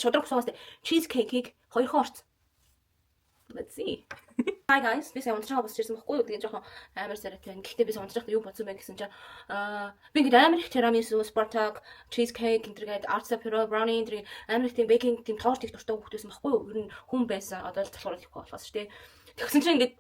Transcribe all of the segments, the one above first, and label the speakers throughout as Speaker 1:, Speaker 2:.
Speaker 1: Шудраг соустай cheesecake-ийг хоёрхан орц. Let's see. Hi guys, би сая унтж байгаа босч ирсэн байхгүй юу? Тэгээ жоохон амар царайтай байна. Гэхдээ би сая унтж байхдаа юу бодсон бэ гэсэн чинь би ингээд амар их tiramisu, Spartak, cheesecake энэ төргээд artsa piro, brownie энэ төргээд амар их тийм baking тийм торт их дуртай хүүхэд байсан байхгүй юу? Ер нь хүн байсан. Одоо л залхуурал ихгүй болохоос шүү дээ. Тэгсэн чинь ингээд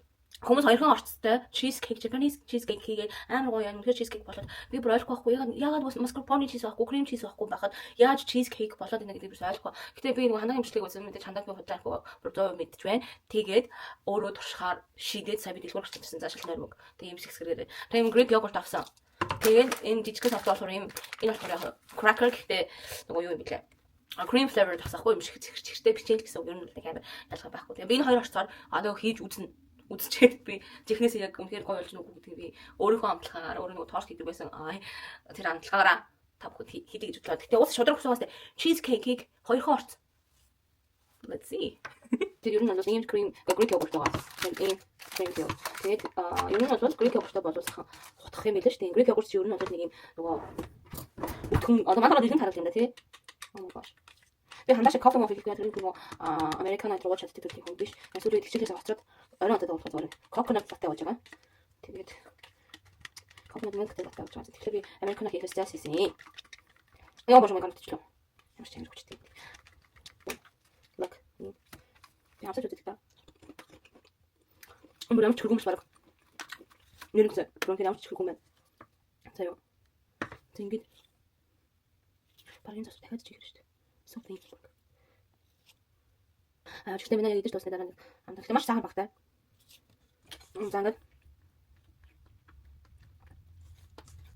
Speaker 1: хүмүүс хоёрхан орцтой cheesecake, Japanese cheesecake хийгээд амар гоё юм. Үнэхээр cheesecake болоод би бүр ойлгохгүй байхгүй. Ягаад mascarpone cheese байхгүй, cream cheese байхгүй байхад яаж cheesecake болоод байна гэдгийг би ойлгохгүй. Гэтэ би нэг хандагийн имжлэгийг үзсэн, мэдээж хандаг би худлаа байхгүй бүр 100% мэдж байна. Тэгээд өөрөө туршихаар шийдээд сая би дэлгүүр гарч ирсэн, заашил нойрмог. Тэгээд юм шиг хэсгэрээр. Тэгээд юм Greek yogurt авсан. Тэгээд энэ жижигхэн савтай болохоор юм энэ болохоор яг cracker, гэхдээ нөгөө юу юм бэлээ, cream flavor тасахгүй юм шиг зэгэртэй бичээл гэсэн үг, ер нь нэг амар ялгаа байхгүй. Тэгээ би энэ хоёр орцоор нөгөө хийж үзнэ, үзчихэд би жихнээсээ яг үнэхээр гоё болж нүг гэдгийг би өөрийнхөө амтлагаар, өөрөө нөгөө торт хийдэг байсан тэр амтлагаараа та бүхэнд хийдэг гэж бодлоо. Гэтэ уус шудраг соустай cheesecake-ийг хоёрхан орц. Let's see. Тэр ер нь бол ийм cream Greek yogurt байгаа. Тэр ийм cream yogurt. Тэгээд ер нь бол Greek yogurt-тай болов сайхан хутгах юм байлаа шүү дээ. Greek yogurt чи ер нь бол нэг юм нөгөө өтгөн одоо манай бол иргэн таруулах юм да, тий. Oh my gosh. Би хандаа шиг кофе мофе хийхгүй, тэр нэг американо ууж чаддаг төрлийн хүн биш. Сүүлийн үед хичээлээс хоцроод оройн одод уулзах зүгээр coconut latte ууж байгаа. Тэгээд coconut milk latte ууж байгаа. Тэгэхээр би американо хийхээс заас хийсэн. Яа боже мой, гамтчихлаа. Ямар ч амар хүчтэй. Look. Би хавсаж үздэг та. Бүр ямар ч хөргөмж баг. Нэрнэсээ. Бүр ямар ч хөргөм байна. За юу. За ингээд багийн цус дахиад чихэр шүү дээ. So painful. Аа, гэхдээ миний яг идэж дуусны дараа нэг амтлаа маш сайхан багтай. За ингээд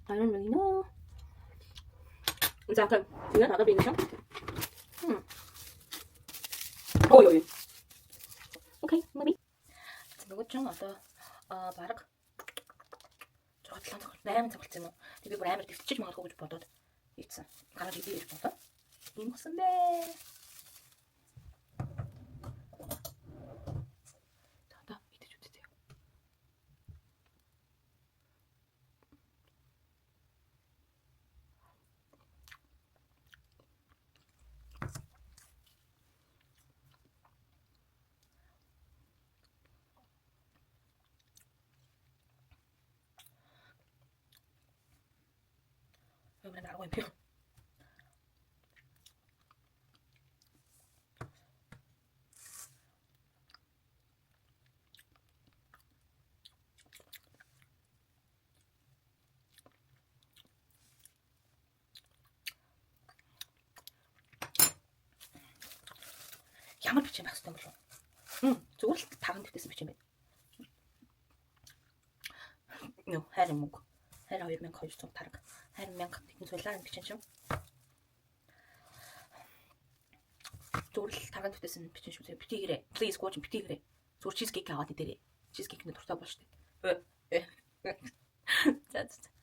Speaker 1: I don't really know. За okay. Тэгээд одоо би ингэ. Ой ой. Okay, maybe. За нөгөө ч одоо бараг 6 7 цаг, 8 цаг болсон юм уу? Тэг би бүр амар дэвтчихэж магадгүй гэж бодоод ийцэн. Гараад идэ гэж бодоод. Ийм болсон бэ. За одоо идэж үзье. Ямар аргагүй юм бэ? Ямар бичэн байх хэрэгтэй юм болов? Зүгээр л тарган твтэйсэн бичэн байна. Нөө хайр мөнгө. Хайр 2200 тарга. Хайр 1000 тэгэн суулаа бичэн чинь. Зүгээр л тарган твтэйсэн бичэн шүү. Битгийгэрээ. Please гооч битгийгэрээ. Зүгээр cheesecake аваад идээрэй. Cheesecake-ний дуртай бол шүү дээ. За за.